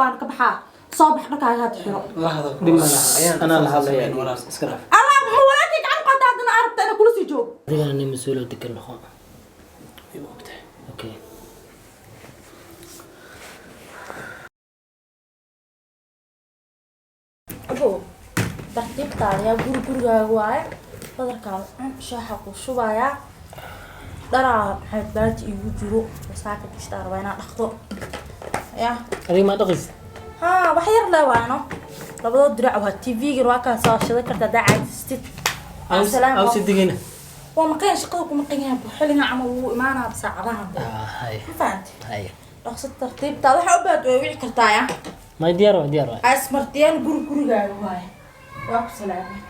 Waan ka baxaa. Soo bax, dharkaaga hadda xiro. La hadal. Dhib ma laha, anaa la hadlaya, iska dhaaf. Allah, ma walaalkay gacan qaada haddana arabta inaa kula sii joogo? Adigana nin mas-uul oo degan noqo. Way ogtahay. Okay. Abo, tartiibtaada yaa, guri gurigaaga waaye. Badarkaada cun, shaaxa ku shubayaa. Dharaa maxay baati iigu jiro wasaaka gashtaa, rabaa inaa dhaqdo ya. Adiga maa dhaqaysid? Haa, wax yar le waano, labadood dirac waa. TV-gan waa kaa soo shidan karta haddaa caajistid. Asalaam. Aw, si degina. Waa maqan, shaqada ku maqan yahay. Xilligan camal wuu imaanaa saacadahan. Hay. Ma fahanti? Hay. Dhaqso, tartiibtaada. Waxaa u baad way wici kartaa ya. May, diyaar waay, diyaar waay. Asmartiyaan, guri gurigaaga waaye. Waa ku salaamay.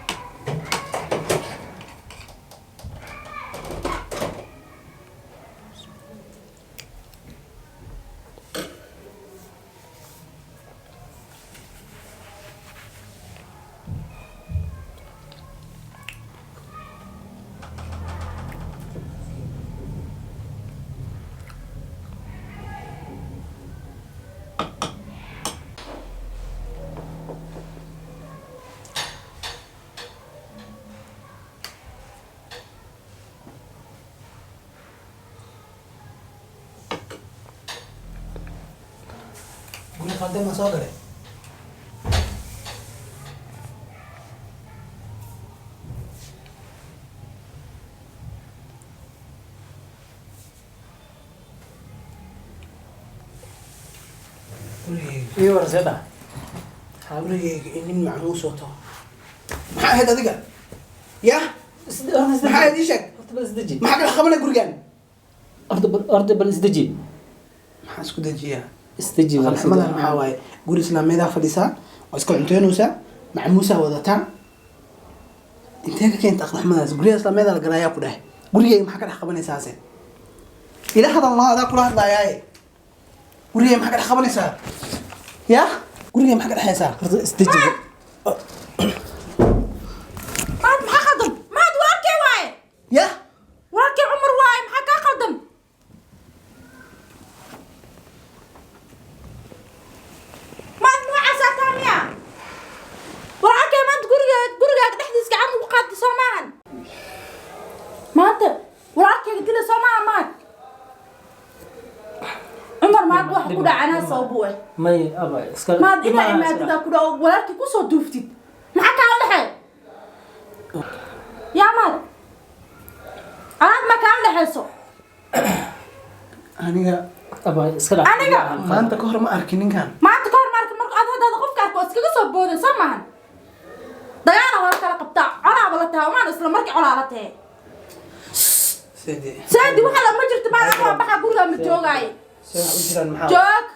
Guri qaldan ma soo galay? Gurigeyga. Ii war seeda. Gurigeyga in nin macmuus wato, maxaa ahayd adiga ya? Maxaa ahayd? Ii sheeg. Horta bal isdeji. Maxaa kala qabana gurigan? Horta bal isdeji. Maxaa isku dejiyaa? Isdeji walaal. Aqalxumadan maxaa waaye? Guri islaameedaa fadhisaa oo iska cunteynaysaa, macmuusaa wadataa. Intee ka keenta aqalxumadaas? Guryaha islaameedaa la galaayaa ku dhahay. Gurigeyga maxaa ka dhex qabanaysaase? Ila hadal noo, adaa kula hadlaayaaye. Gurigeyga maxaa ka dhex qabanaysaa ya? Gurigeyga maxaa ka dhexaysaa? Horta isdeji. Maad, maxaa qaldan? Maad, walaalkay waaye. Ya? Walaalkay Cumar waaye. Maxaa kaa qaldan? Maad, noocaasaa taa miya? Walaalkay maanta gurigaaga dhexdiis gacan ugu qaadi soo maahan. Maanta walaalkayga dila soo maahan. Maad, Cumar, maad wax ku dhacanaa sabab u eh. May, aba iska. Maad, inaa imaadidaa ku dhaco, walaalkii kusoo duuftid, maxaa kaala dhexeey yaa? Maad, colaad ma kaala dhexeyso? Aniga Aba iska dhaaf. Aniga? Maanta ka hor ma arkin ninkan. Maanta ka hor marka aad haddaada qofka arko oo iskaga soo booday soo maahan. Dagaala wala kala qabtaa, colaaba la tahay umaan, isla markii colaa la tahay. Sidi. Saadi, waxa la ma jirto. Maad, anaa baxa, guriga ma joogaaye. Se wax u jiraan maxaa? Joog.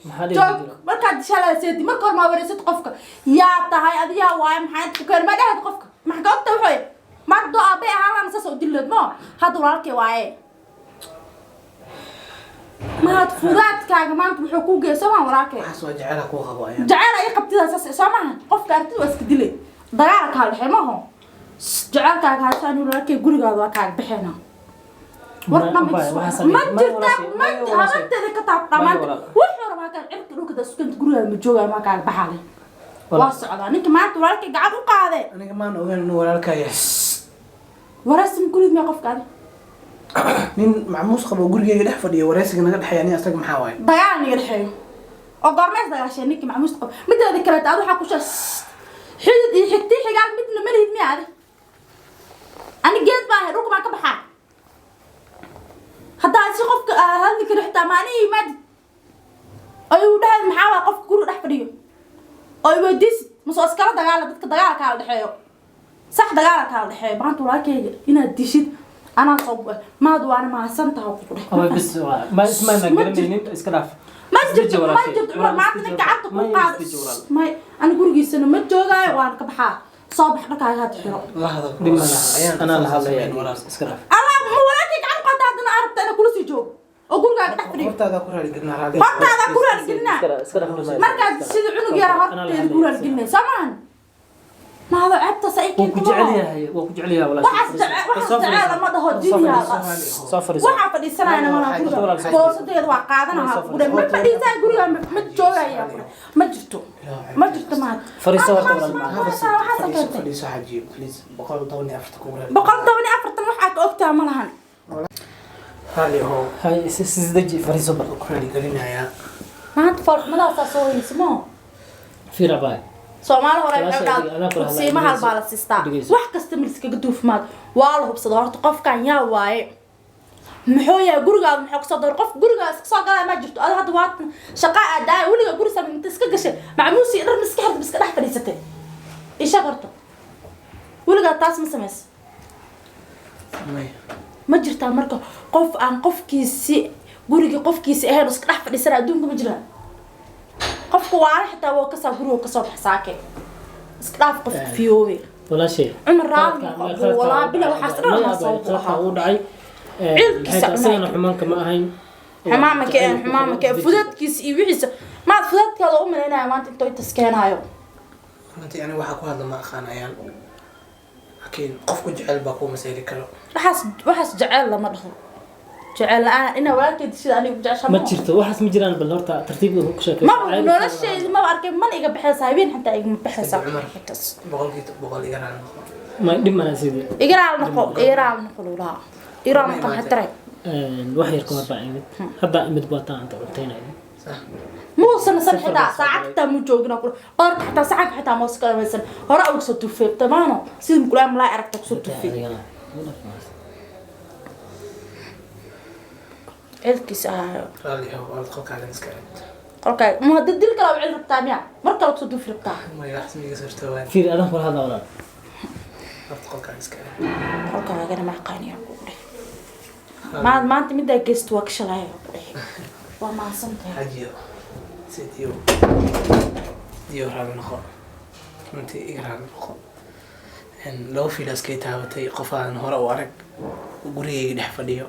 Maxaa dhihi Joog. jira? Markaad dishalaa seedi, marka hor maa wareysad qofka yaa tahay, adiyaa waaye, maxaa inta ku keen? Ma dhahad qofka maxaa ka ogta? Wuxuu maanta doo aabay ahaan laana saas oo dilood mo. Hadda walaalkay waaye. Mahad, fudaadkaaga maanta wuxuu ku geey soo maa walaalkay? Waxaas waa jecela kuu qabo ayaan. Jaceyl ay qabtida saas soo maaha. Qofka aragtida waa iska dilay, dagaala kaa dhexey maaho. Jaceylkaaga haysaan, walaalkay gurigaada waa kaaga baxeena. War ma jirta, ma habanteeda ka taab dhamaanta. Wuxuu rabaa kaa cirka dhulka da sukanta, gurigaaga ma joogaayo, maa kaaga baxaale. Waa socdaa ninka maanta walaalkay gacan u qaade. Aniga maan ogaan inuu walaalkaa yahay. Waraysi ma kulid miya qofka adi? Nin macmuus qabo oo gurigeyga dhex fadhiyo, wareysiga naga dhexeeya aniga asaga maxaa waaye? Dagaal naga dhexeeyo oo goormees dagaasheen ninkii macmuusta qabo. Mideeda kaleeta, ad waxaa ku sheeg xidid iyo xigti xigaal midna ma lihid miya adi? Ani geed baa ahay, dhulka baan ka baxaa. Haddaa si qofka aa hadli kari xitaa maani yimaadid ayuu dhahay maxaa waa qofka guriga dhex fadhiyo oo i weydiisid masoo iskala dagaala dadka. Dagaala kaala dhexeeyo, sax, dagaala kaala dhexeeyo. Maanta walaalkayga inaad dishid anaa soo maad, waana mahadsan tahay ku dheh. Aba bis waa ma ismaana garanaynin, iska dhaaf. Ma jirto, ma jirto. Cumar maanta nin gacanta ku qaad may. Ani gurigiisana ma joogaayo, waana ka baxaa. Soo bax, dharkaaga hadda xiro. La hadal. Dhib ma laha, anaa la hadlaya, iska dhaaf. Allah, ma walaalkay gacan qaada haddana arabta inaa kula sii joogo oo gurigaaga dhex fadhiyo? Hortaada ku raali gelinaa, raali. Hortaada ku raaligelinaa. Iska dhaaf. Markaad sida cunug yara horteeda ku raaligelinay soo maahan. Maado ceebtaas ay Wuu ku keento jecel maaha. yahay, wuu ku jecel yahay walaashay. Waxaas jecel lama dhaho jiniya. Soo fadhiiso. Waxaa fadhiisanayna malaha guriga, boosadeeda waa qaadanaha ku dhe. Ma fadhiisaa guriga, ma joogaya. ku ma jirto, ma jirto maad. Fariiso horta walaal macaan. Waxaa Fadhiiso, keentay fadhiiso xajiyo, please. 114 kugu raali. 114 waxaa ka ogtaa ma lahan. Raalli ahow. Hay, isdeji, fariiso bal. Ku raali gelinayaa. Maanta foolxumadaasaa soo hoyeysa maho. Fiir abaay. Soomaali hore Walaasha waxay dhahaan anaa kula hadlaa, hubsiimaha dhegeyso. baa la siistaa. Dhegeyso. Wax kasta ma liskaga duufmaad, waa la hubsada horta qofkan yaa waaye, muxuu yahay, gurigaada muxuu kasoo dooray, qof gurigaa iska soo galaya ma jirto. Ada hadda waa shaqa aadaaya weligaa guri samay inta iska gashay macmuusi dhar ma iska xirtay, ma iska dhex fadhiisatay isha horta weligaa taas ma samaysa. Maya. Ma jirtaa marka qof aan qofkiisi guriga qofkiisi ahayn oo iska dhex fadhiisana adduunka ma jiraan. Qofka waala xitaa waa kasoo guriga kasoo baxsaake iska dhaaf qofka fiyoobe. Walaashay. Cumar raali noqo, walaa bila waxaas dhan ma soo Qaladka uu dhacay. Ciilkiisa Maxay tahay, isagana cunay. Xumaanka ma ahayn. Xumaama ka een, xumaama ka een, fudaadkiisa iyo wixiisa maad fudaadkaada u malaynaya maanta intoo intas keenaayo. Runtii aniga waxaa ku hadla ma aqaanayaan, laakiin qofku jecel baa kuu masayri karo. Waxaas jecel lama dhaho, jecel la-aan inaa walaalkeed sida aniga ku jeceshaa Ma jirto, waxaas ma jiraan. Bal horta tartiib ku sheekay. Maba nolosheyda maba arkay, mana iga baxaysa habeen xataa igama baxaysa. Cumar. Intaas. 100% iga raali noqo. Ma dhib mana sidii. Igaraal noqo, igaraal noqo lulaa, igaraal noqo maxaa taray? Wax yar ka hor baa imid, hadda imid baa taa anta cuntaynaya. Sax. Muusan san Safar xitaa baa soo saacad galay. Xitaa muu joogin oo kule badarka xitaa saxanka xitaa muusa ka dhamaysan hore uga soo tufay tamaano sida mukulaa malaa aragta kusoo tufay. Adigana. Cilkiisa ahaayo. Raalli ahow, orod qolkaagan iska cid. Qolkaa ma hadda dil kale u cil rabtaa miya mar kale kusoo tufi rabtaa? Maya, wax miiga suurtoobaan. Fiir, adan kula hadla walaal. Orod qolkaaga iska cid. Qolkaagana ma aqaaniya ku dheh maad maanta midaa geysto waa ka shalaya ku dheh waa mahadsantahay. Xajiyo, sidiyo diyo, raali noqo, runtii iga raali noqo. Laba fiilaaskay taabatay qof aan hore u arag gurigayga dhex fadhiyo,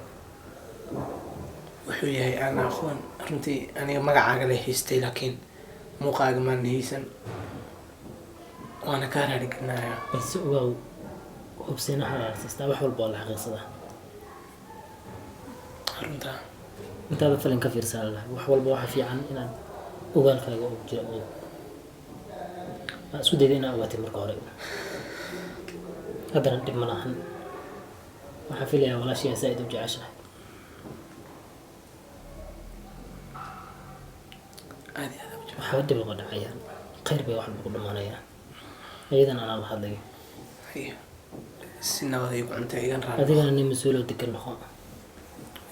wuxuu yahay aan aqoon. Runtii aniga magacaaga la haystay, laakiin muuqaaga maan haysan, waana kaa raaligelinayaa. Balse ogaaw, hubsinaha la siistaa, wax walba waa la xaqiiqsadaa. Runtaa. Intaada falin ka fiirsaa lalahay wax walba waxa fiican inaad ogaalkaaga og jira oo aa isku dayda inaad ogaatid marka hore. Haddana dhib ma lahan, waxaan filayaa walaashiyaa zaaid u jeceshahay. Aad iyo aad u jecel. Waxba dhib uga dhacayaan, khayr bay wax walba ku dhamaanayaan, iyadana anaa la hadlayo. Haye. Si nabad ay ku cuntay, igan raali. Adigana nin mas-uuloo degan noqo.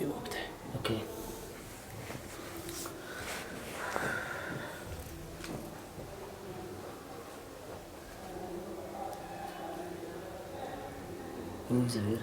Igu ogtahay. Okay. Ugu sawiir.